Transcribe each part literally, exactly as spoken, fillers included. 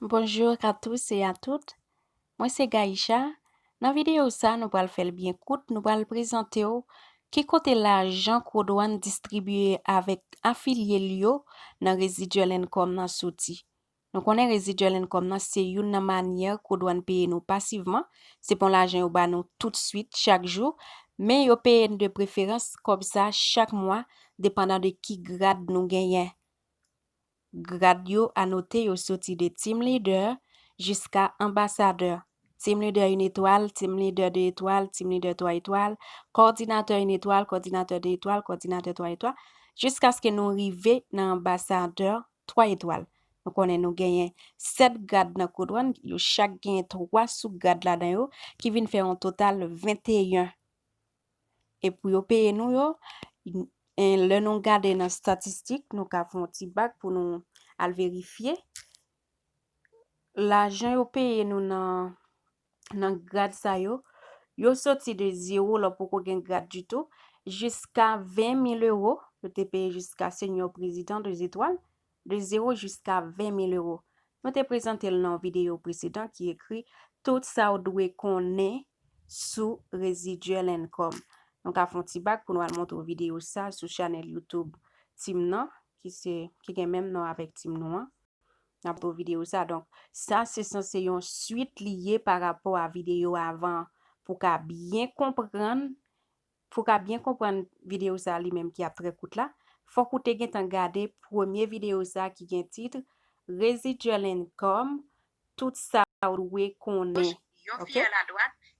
Bonjour à tous et à toutes. Mwen se Gaïcha. Nan videyo sa, nou pral fè l byen kout, nou pral prezante w ki kote lajan Kodwann distribiye avèk afilye l yo nan residual income nan soti. Nou konnen residual income nan se youn nan manyè Kodwann peye nou pasivman. Se pa yon lajan yo ba nou tout swit, chak jou, men yo peye n de preferans kòb sa chak mwa, depandan de ki grad nou genyen. Grad yo anote, yo soti de team leader jiska anbasadè. Team leader une étoile, team leader deux étoiles, team leader trois étoiles, coordinateur une étoile, coordinateur deux étoiles, coordinateur trois étoiles, jiskaske nou rive nan anbasadè twa etwal. Nou konnen nou genyen sèt grad nan Kodwann, yo chak genyen twa sou grad ladan yo, ki vin fè yon total venteyen. E pou yo peye nou yo, e lè nou gade nan statistik, nou ka fè yon ti bak pou nou al verifye. Lajan yo peye nou nan, nan grad sa yo, yo soti de zewo lè w poko gen grad ditou, jiska ven mil ewo. Yo te peye jiska senior prezidan de zetwal, de zewo jiska ven mil ewo. Nou te prezante l nan yon videyo presedan ki ekri Tout sa w dwe konnen sou residual income. Nou ka fè yon ti bak pou nou al montre w videyo sa sou chanèl YouTube team nan, ki se, ki gen menm non avèk team nou an. N ap montre w videyo sa. Donk, sa se sanse yon swit li ye pa rapò a videyo avan pou ka byen konprann, pou ka byen konprann videyo sa li menm ki ap trè kout la. Fòk ou te gentan gade premye videyo sa ki gen tit Residual Income, tout sa w dwe konnen. Ok?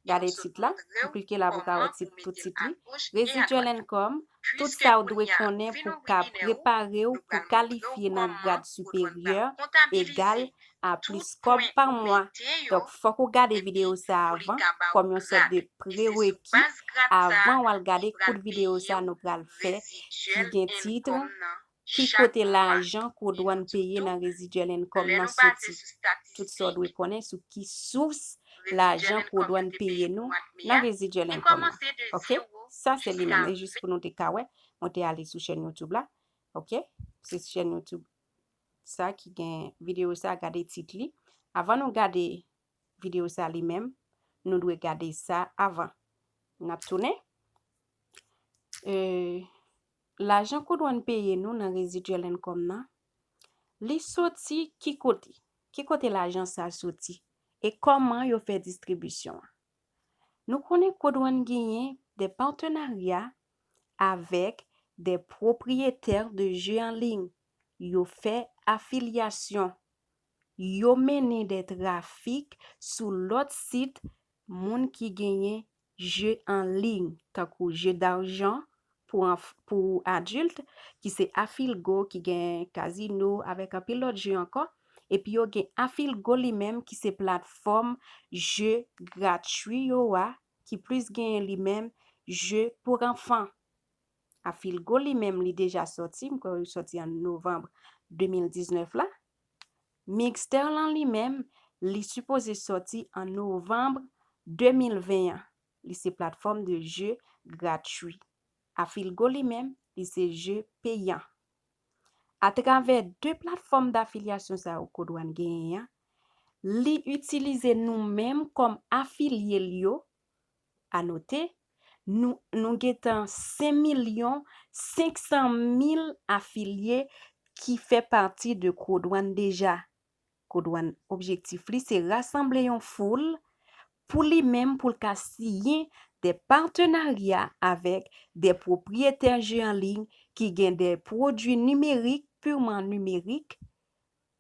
Gade tit la, ou klike la pou ka wè tit, tout tit li. Residual Income, tout sa w dwe konnen pou ka prepare w pou kalifye nan grad siperyè egal a plis kòb pa mwa. Donk, fòk ou gade videyo sa avan, kòm yon sòt de prereki, avan w al gade kout videyo sa nou pral fè, ki gen tit, ki kote lajan Kodwann peye nan residual income nan soti. Tout sa w dwe konnen sou ki sous lajan Kodwann peye nou nan residual income nan. Ok? Sa se li menm. E jis pou nou te ka wè, mwen te ale sou chèn YouTube la. Ok? Se chèn YouTube sa ki gen videyo sa, gade tit li. Avan nou gade videyo sa li menm, nou dwe gade sa avan. N ap tounen. E, lajan Kodwann peye nou nan residual income nan, li soti ki kote? Ki kote lajan sa soti? E kòman yo fè distribisyon an? Nou konnen Kodwann genyen de patenarya avèk de pwopriyetè de jeu en ligne. Yo fè afilyasyon. Yo mennen de trafik sou lòt sit moun ki genyen jeu en ligne, tankou jeu d'argent pou anf-, pou adilt, ki se Afilgo, ki gen kazino, avèk anpil lòt jeu ankò. Epi yo gen Afilgo li menm, ki se platfòm jeu gratui yo a, ki plis genyen li menm jeu pour enfants. Afilgo li menm, li deja sòti, m kwè li sòti an novanm de mil diznèf la. Mixter lan li menm, li sipoze sòti an novanm de mil ven an. Li se platfòm de jeu gratui. Afilgo li menm, li se jeu peyan. Atravè de platfòm dafilyasyon sa yo Kodwann genyen an, li itilize nou menm kòm afilye l yo. A note, nou, nou gentan senk milyon senk san mil afilye ki fè pati de Kodwann deja. Kodwann objektif li se rasanble yon foul pou li menm pou l ka siyen de patenarya avèk de pwopriyetè jeu en ligne ki gen de pwodui nimerik, purman nimerik,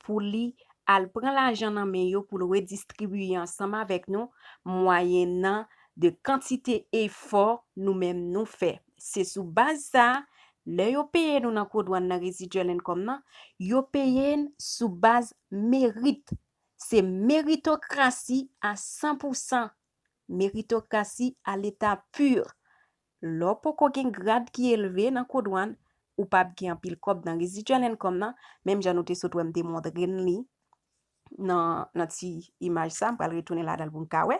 pou li al pran lajan nan men yo pou l redistribiye ansanm avèk nou, mwayennan de kantite efò nou menm nou fè. Se sou baz sa, lè yo peye nou nan Kodwann nan residual income nan, yo peye n sou baz merit. Se meritokrasi a san pou san. Meritokrasi a leta pur. Lè w poko gen grad ki elve nan Kodwann, ou p ap gen anpil kòb nan residual income nan, menm jan nou te sot wè m te montre n li nan, nan ti imaj sa, m pral retounen ladan l pou n ka wè.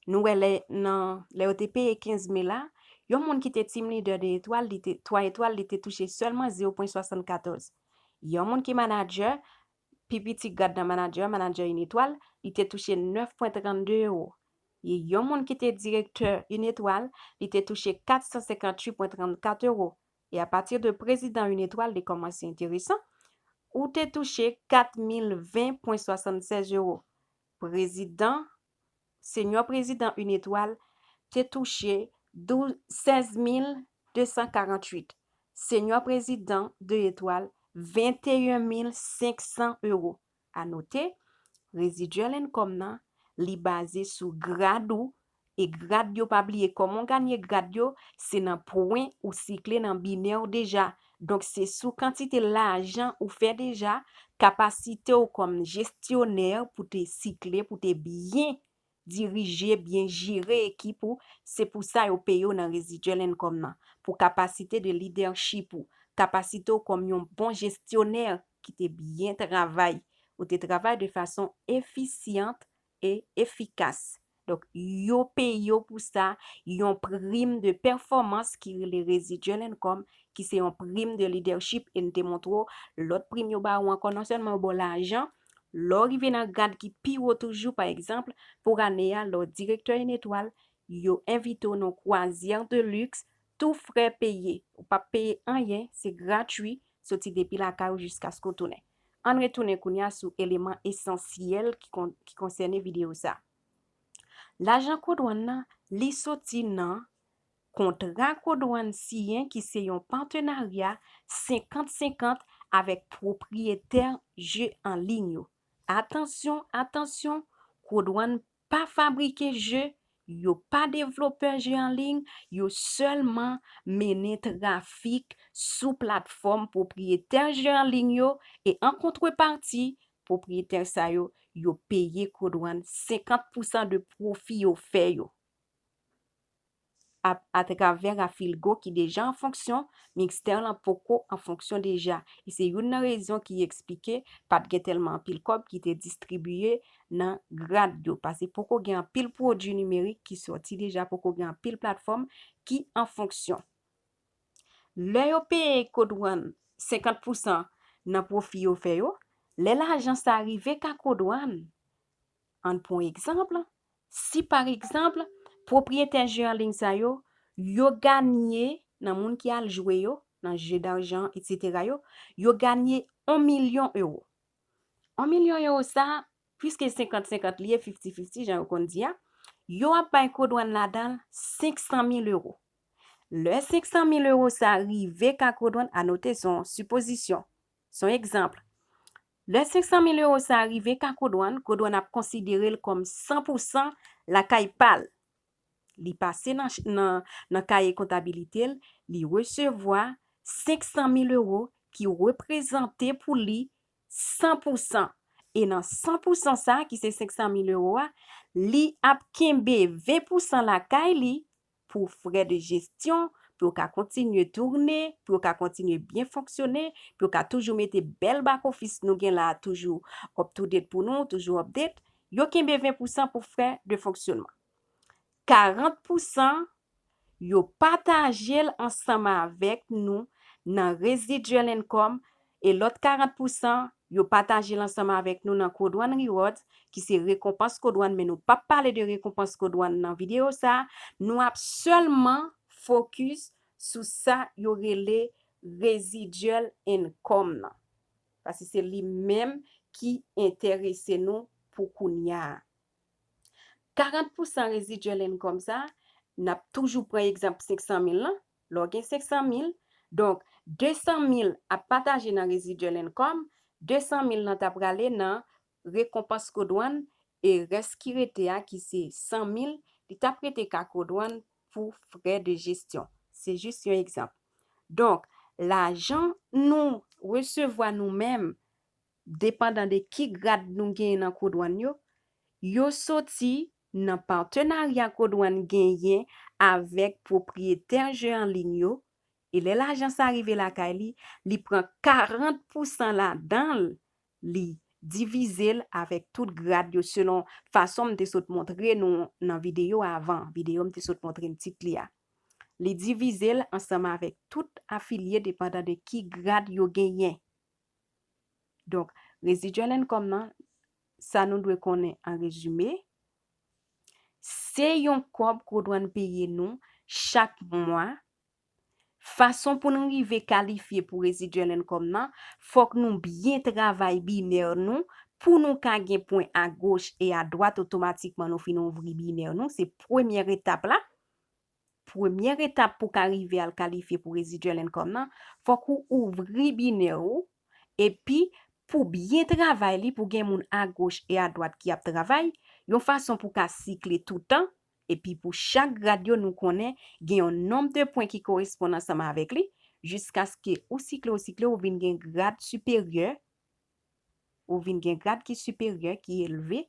Nou wè lè, nan, lè yo te peye kenz me la, yon moun ki te team leader de etwal, li te, twa etwal, li te touche sèlman zewo pwen swasannkatòz. Yon moun ki manager, pi piti grad nan manadjè, manadjè Une Étoile, li te touche nèf pwen trannde ewo. E yon moun ki te direktè Une Étoile, li te touche kat san senkanntuit pwen trannkat ewo. E apati de prezidan Une Étoile, li kòmanse enteresan, ou te touche kat mil ven pwen swasannsèz ewo. Prezidan, senyò prezidan Une Étoile te touche douz, sèz mil de san karanntuit. Senyò prezidan Deux Étoiles, venteyen mil senk san ewo. A note, residual income nan, li baze sou grad ou, e grad yo, pa bliye, kòman w ganye grad yo, se nan pwen ou sikle nan binè w deja. Donk, se sou kantite lajan ou fè deja, kapasite w kòm jestyonè pou te sikle, pou te byen dirije, byen jere ekip ou, se pou sa yo peye w nan residual income nan, pou kapasite de leadership ou, kapasite w kòm yon bon jestyonè ki te byen travay, ou te travay de fason efisyan e efikas. Donk, yo peye w pou sa, yon prim de pèfòmans ki rele residual income, ki se yon prim de leadership, e n te montre w lòt prim yo ba ou ankò, non sèlman yo ba w lajan, lè w rive nan grad ki pi wo toujou, pa egzanp, pou ane a, lè w direktè Une Étoile, yo envite w nan kwazyè de luxe, tou frè peye. Ou p ap peye anyen, se gratui, soti depi lakay ou jiskaske w tounen. Ann retounen kounye a sou eleman esansyèl ki kon-, ki konsène videyo sa. Lajan kodwàn nan, li soti nan kontra kodwàn siyen ki se yon patenarya senkant senkant avèk pwopriyetè je an liy yo. Atansyon, atansyon, kodwàn pa fabrike je, yo pa devlopè je an liy, yo sèlman mennen trafik sou platfòm pwopriyetè je an liy yo, e an kontrepati, pwopriyetè sa yo, yo peye kodwàn senkant pousan de pwofi yo fè yo a, atravè Rafilgo ki deja an fonksyon, Mixter lan poko an fonksyon deja. E se youn nan rezon ki eksplike pa t gen tèlman anpil kòb ki te distribiye nan grad yo, paske poko gen anpil pwodui nimerik ki sòti deja, poko gen anpil platfòm ki an fonksyon. Lè yo peye kodwàn senkant pousan nan pwofi yo fè yo, lè lajan sa rive ka kodwàn, ann pran egzanp, si pa egzanp, pwopriyetè je an liy sa yo, yo ganye nan moun ki al jwe yo, nan je dajan, etsetera yo, yo ganye yon milyon ewo. Yon milyon ewo sa, piske senkant senkant li ye, fifty fifty, jan yo konn di a, yo ap bay kodwàn ladan l senk san mil ewo. Lè senk san mil ewo sa rive ka kodwàn, a note se yon sipozisyon, se yon egzanp. Lè senk san mil ewo sa rive ka kodwàn, kodwàn ap konsidere l kòm san pousan lakay pa l. Li pase nan, nan, nan kaye kontabilite l, li resevwa senk san mil ewo ki reprezante pou li san pousan. E nan san pousan sa, ki se senk san mil ewo a, li ap kenbe ven pousan lakay li pou frè de jesyon, pou yo ka kontinye tounen, pou yo ka kontinye byen fonksyone, pou yo ka toujou mete bèl back office nou gen la a toujou up to date pou nou, toujou update. Yo kenbe ven pousan pou frè de fonksyonman. Karant pousan, yo pataje l ansanm avèk nou nan residual income, e lòt karant pousan, yo pataje l ansanm avèk nou nan Code One Rewards, ki se rekonpans Code One, men nou p ap pale de rekonpans Code One nan videyo sa a, nou ap sèlman focus sou sa yo rele residual income nan. Paske se li menm ki enterese nou pou kounye a. Karant pousan residual income sa, n ap toujou pran egzanp senk san mil lan. Lè w gen senk san mil, donk, de san mil ap pataje nan residual income, de san mil lan ta prale nan rekonpans Code One, e rès ki rete a, ki se san mil, li t ap rete ka Code One pou frè de jesyon. Se jis yon egzanp. Donk, lajan nou resevwa nou menm, depandan de ki grad nou genyen nan Code One yo, yo soti nan patenarya Code One genyen avèk pwopriyetè je an liy yo, e lè lajan sa rive lakay li, li pran karant pousan ladan l, li divize l avèk tout grad yo selon fason m te sot montre nou nan videyo avan, videyo m te sot montre n tit li a. Li divize l ansanm avèk tout afilye depandan de ki grad yo genyen. Donk, Residual income nan, sa nou dwe konnen an rezime, se yon kòb Codouane peye nou chak mwa. Fason pou nou rive kalifye pou residual income nan, fòk nou byen travay binè nou pou nou ka gen pwen agoch e adwat otomatikman nou fin ouvri binè nou. Se premyè etap la. Premyè etap pou ka rive al kalifye pou residual income nan, fòk ou ouvri binè ou, epi pou byen travay li, pou gen moun agoch e adwat ki ap travay, yon fason pou ka sikle toutan, epi pou chak grad yo nou konnen gen yon nonb de pwen ki koresponn ansanm avèk li, jiskaske ou sikle, ou sikle, ou vin gen grad siperyè, ou vin gen grad ki siperyè, ki elve,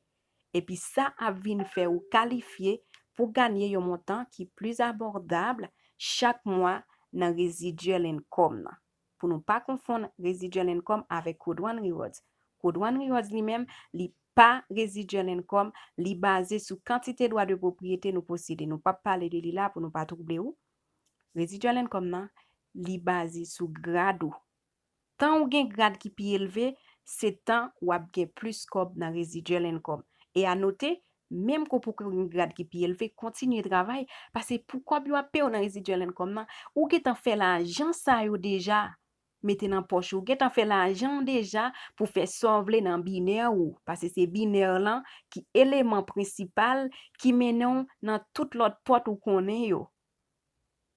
epi sa ap vin fè ou kalifye pou ganye yon montan ki plis abòdab chak mwa nan residual income nan. Pou nou pa konfonn residual income avèk Codouane Rewards. Codouane Rewards li menm, li pa residual income, li baze sou kantite dwa de pwopriyete nou posede. Nou p ap pale de li la pou nou pa twouble ou. Residual income nan, li baze sou grad ou. Tan ou gen grad ki pi elve, se tan w ap gen plis kòb nan residual income. E a note, menm ke w poko gen grad ki pi elve, kontinye travay, paske pou kòb yo ap peye w nan residual income nan, ou gentan fè lajan sa yo deja mete nan pòch ou, ou gentan fè lajan deja pou fè sa w vle nan binè ou, paske se binè lan ki eleman prensipal ki mennen w nan tout lòt pòt ou konnen yo.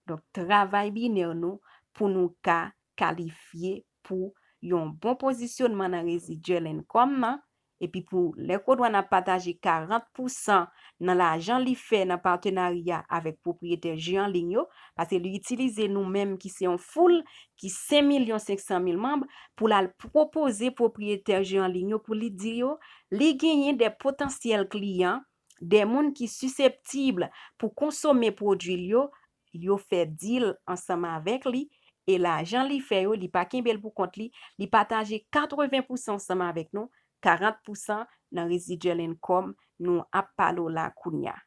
Donk, travay binè nou pou nou ka kalifye pou yon bon pozisyonman nan residual income nan, epi pou lè Codouane ap pataje karant pousan nan lajan li fè nan patenarya avèk pwopriyetè je an liy yo, paske li itilize nou menm ki se yon foul ki senk milyon senk san mil manm pou l al pwopoze pwopriyetè je an liy yo pou li di yo li genyen de potansyèl kliyan, de moun ki siseptib pou konsome pwodui l yo, yo fè deal ansanm avèk li, e lajan li fè yo, li pa kenbe l pou kont li, li pataje katreven pousan ansanm avèk nou, karant pousan nan residual income nou ap pale w la kounye a.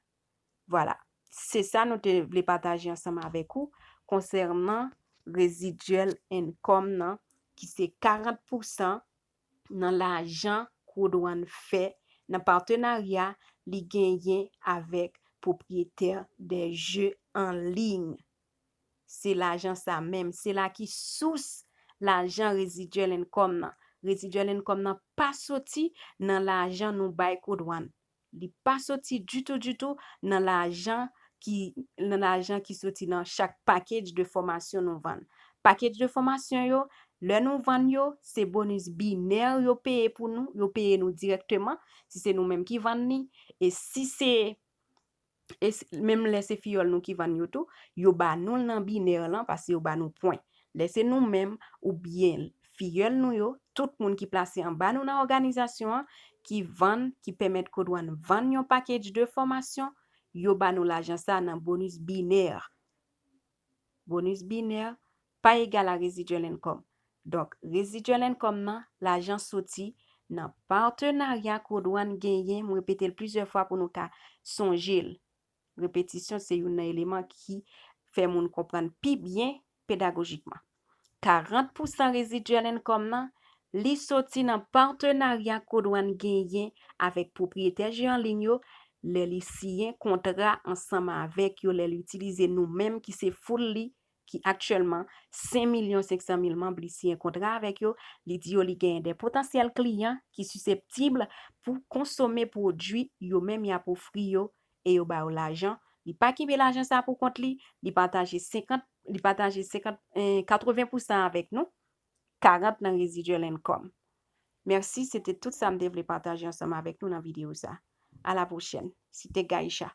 Vwala, se sa nou te vle pataje ansanm avèk ou konsènan residual income nan, ki se karant pousan nan lajan Codouane fè nan patenarya li genyen avèk pwopriyetè de je an liy. Se lajan sa menm, se la ki sous lajan residual income nan. Residual income nan pa soti nan lajan nou bay Codouane. Li pa soti ditou, ditou nan lajan ki, nan lajan ki soti nan chak package de fòmasyon nou vann. Package de fòmasyon yo, lè nou vann yo, se bonis binè yo peye pou nou, yo peye nou dirèkteman, si se nou menm ki vann li, e si se, e si, menm lè se fiyòl nou ki vann yo tou, yo ba nou l nan binè lan, paske yo ba nou pwen. Lè se nou menm oubyen fiyèl nou yo, tout moun ki plase anba nou nan òganizasyon an, ki vann, ki pèmèt Codouane vann yon package de fòmasyon, yo ba nou lajan sa nan bonis binè. Bonis binè pa egal a residual income. Donk, residual income nan, lajan soti nan patenarya Codouane genyen, m repete l plizyè fwa pou nou ka sonje l. Repetisyon se youn nan eleman ki fè moun konprann pi byen pedagojikman. Karant pousan residual income nan, li soti nan patenarya Codouane genyen avèk pwopriyetè je an liy yo, lè li siyen kontra ansanm avèk yo, lè li itilize nou menm ki se foul li, ki aktyèlman senk milyon senk san mil manm, li siyen kontra avèk yo, li di yo li genyen de potansyèl kliyan ki siseptib pou konsome pwodui yo menm y ap ofri yo e yo ba yo lajan. Li pa kenbe lajan sa pou kont li, li pataje senkant, li pataje senkant, eh, katreven pousan avèk nou, karant nan residual income. Mèsi, se te tout sa m te vle pataje ansanm avèk nou nan videyo sa. A la pwochèn. Se te Gaïcha.